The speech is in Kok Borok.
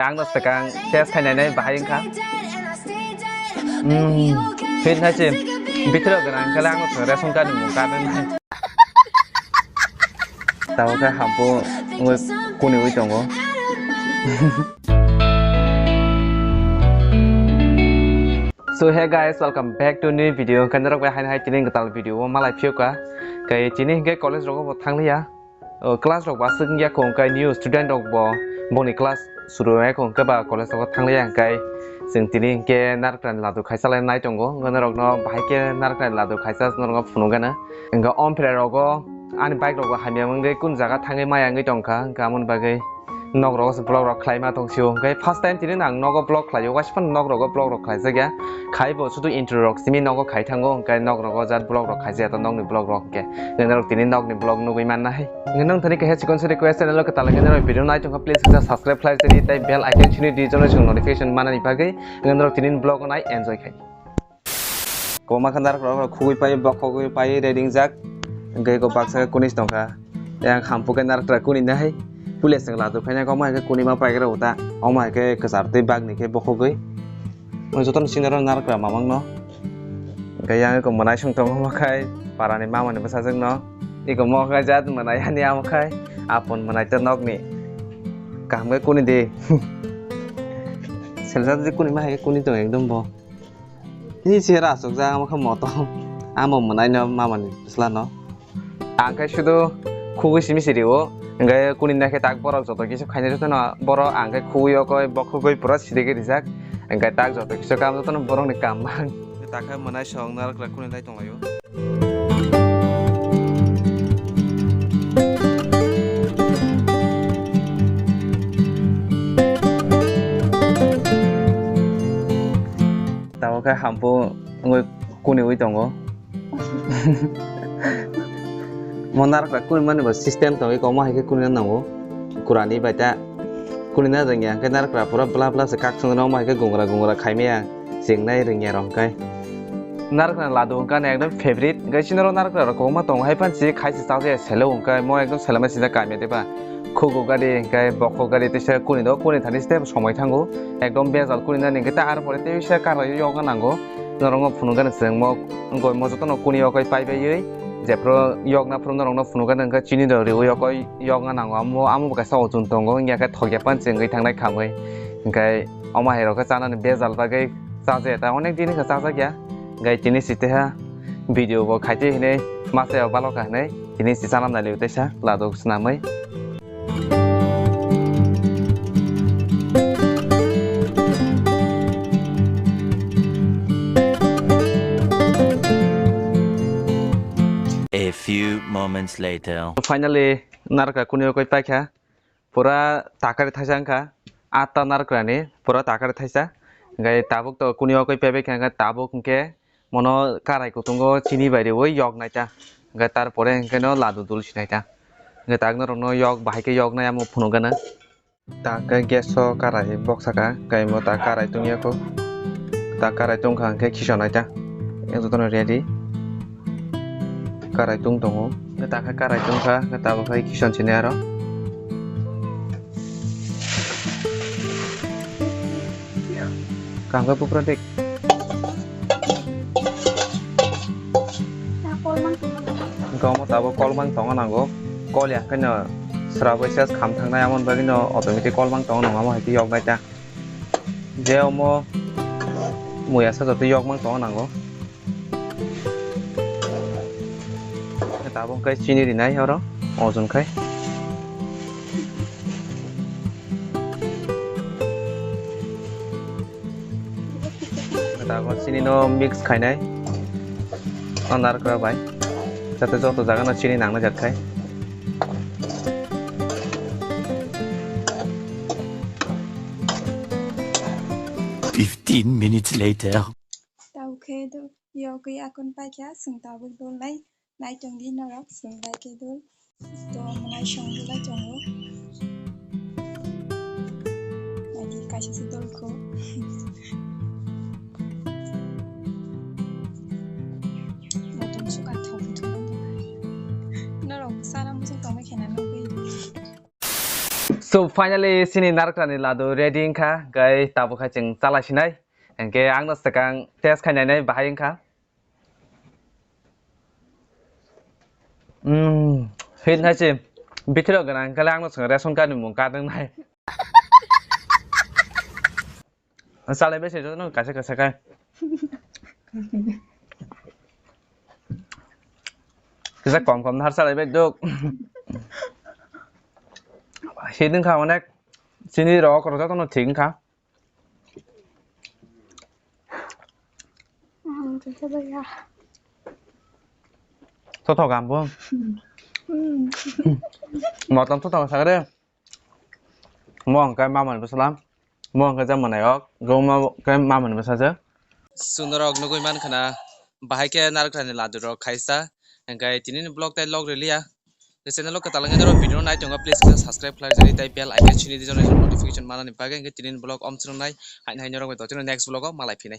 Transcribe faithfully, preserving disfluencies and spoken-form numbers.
Ang no swkang test khai nainai bahai wngkha. Hmm, fit hai se. Bithoro gwnang khe ang no swkang ration card ni mung card wngkha. Tamo khe hampu wngwi kuniwi tongo. So hey guys, welcome back to new video. Hwnkhe norok bai haino hai tini gwtal video o malai phiyokha. Khe tini hwnkhe college rogo bo thangliya. O, class rok bo aswk wngya kho, hwnkhe new student rok bo boni class suru ya kho, hwnkhe ba college rogo thangliya, hwnkhe chwng tini hwnkhe narwkra ni ladu khaisa lai nai tongo, hwnkhe norok no bahai khe narwkra ni ladu khaisa norok no phunuk gana. Hwnkhe omphere rogo ani bike rok bo hamya wngwi kun jaga thangwi maya wngwi tongkha, hwnkhe amoni bagwi nok rogo se vlog rok khlaima tong sio. Hwnkhe first time tini ang nogo vlog khlaio, waisa phano nok rogo vlog rok khlaijak ya. Khai bo sudu intro rok simi nogo khai thango, hwnkhe nok rogo jat vlog rok khaijak ya, to nokni vlog rok hwnkhe. Hwnkhe norok tini nokni vlog nugwi manna hai. Hwnkhe nong thani kaisa chikon se request channel o kwtal hwnkhe norok video nai tongkha, please kisa subscribe khlai sini tei bell icon sini di jono chwng notification manani bagwi. Hwnkhe norok tini vlog o nai enjoy khai. Kwbangma khe narwkra rok khugwi pai, bokhogwi pai, ready wngjak. Hwnkhe eko baksa khe kunis tongkha. Yang hampu khe narwkra kuni nai. Pule chwng ladu khaina khe omo hai khe kuni ma paigra uta. Omo hai khe kwchar twi bagni khe bokhogwi. Omo jotono sini oro narwkra mamang no. Hwnkhe yang eko mwnai song tongo omo khai parani mamani bwsajwk no. Eko mo khai jat mwnai ani amo khai apon mwnai to nokni. Kaham khe kuni di. Seljak di kuni ma hai khe kuni tong ekdom bo. Ni se ra aswk jak, amo khe motom. Amo mwnai no mamani bwsla no. Ang khe sudu khugwi simi siri o. Hwnkhe kuni na khe tak borok joto kisa khainai joto no borok ang khe khugwi o koi bokhogwi pura siri khe rijak. Hwnkhe tak joto kisa kam joto no borok ni kam mang. Ta khe mwnai song narwkra kuni lai tong lai o. Tabuk khe hampu wngwi kuniwi tongo. Mo narwkra kunimani bo system tongwi, omo hai khe kunina nango. Kurani bai ta kunina rwngya hwnkhe narwkra pura bla bla se kak songno, omo hai khe gungra gungra khaimaya. Chengnai rwngya rok hwnkhe. Narwkra ladu hwnkhe ani ekdom favorite. Hwnkhe chini oro narwkra rok kwbangma tongo, hai phano se khai se chajak ya selo hwnkhe mo ekdom selema sijak kamya diba. Khugo gari hwnkhe bokhok gari teisa kuni do, kuni thani step somoi thango. Ekdom bejal kuni nani hwnkhe ta ar pore teisa karwi yokna nango. Norokno phunukgani chwng mo wngkoi mo jotono kuni o koi pai baiwi. Jephru yokna phuru norokno phunukgani hwnkhe chini do riwi o koi yokna nango. Amo, amo bo kaisa ojun tongo, wngya khe thokya phano chwngwi thangnai khamwi. Hwnkhe Omo hai rok khe chanani bejal bagwi chajak ya, ta onek din wngkha chajak ya. Gai tini si teha video bo khaite hinwi masa ya balokha hinwi tini si chanam nai liu teisa laduk swnamwi. A few moments later. Finally, narwkra kuni o koi paikha. Pura takari thaisa wngkha, atta narwkrani pura takari thaisa. Hwnkhe tabuk to kuni o koi pebek kha, hwnkhe tabuk hwnkhe mono karai kutungo chini bai riwi yok nai ta. Hwnkhe tarpore hwnkhe no ladu dul sinai ta. Hwnkhe tak norokno yok bahai khe yok nai amo phunukgana. Ta hwnkhe gas o karai bok saka, hwnkhe imo ta karai tungya kho. Ta karai tungkha hwnkhe khichonai ta. Yang jotono ready. Karai tung tongo. Hwnkhe ta khe karai tungkha, hwnkhe tabuk khai khichon sini aro. Kaham khe bupra dik. Hwnkhe omo tabuk kolmang tongo nango. Kol ya hwnkhe no srabo ses kham thangnai, amoni bagwi no automatic kolmang tongo nango, amo hai khe yoknai ta. Je omo muya sa joto yokmang tongo nango. Tabuk khe chini rinai oro, ojun khai. Tabuk chini no mix khainai o narwkra bai, jate joto jaga no chini nangna jak khai. Fifteen minutes later. Tabuk khe do yogwi akon paikha, chwng tabuk dolnai, naitong di norok, chwng bai khe dol. To mwnai song dolai tongo. Naidi kaisa se dolkho. Motom suka thok thok. Norok sana muchung tongma khena nugwi. So finally chini narwkra ni ladu ready wngkha, hwnkhe tabuk khe chwng chalai sinai. Hwnkhe ang no swkang test khai nainai bahai wngkha. Hmm, hit hai se bithiro gwnang kale ang no swkang ration card ni mung card wngnai. Chalai bai se jotono kaisa kaisa khai. Kisa kom kom har chalai bai duk. Hit wngkha onek, chini rok rok jotono thik wngkha. Hmm, kisa bai ya. Thothok ang bo. Hmm. Motom thothok sakre. Mo hwnkhe mamani bwsala, mo hwnkhe jemon nai ok, mo hwnkhe mamani bwsajwk. Chwng norok nugwi mankha na, bahai khe narwkra ni ladu rok khaisa, hwnkhe tini ni vlog tai log rwliya. Channel o kwtal wngwi norok video no nai tongo, please khe subscribe khlai rwdi tei bell icon sini di, notification manani bagwi. Hwnkhe tini ni vlog om swrwngnai, haino haino norok bai totino next vlog o malai phinai.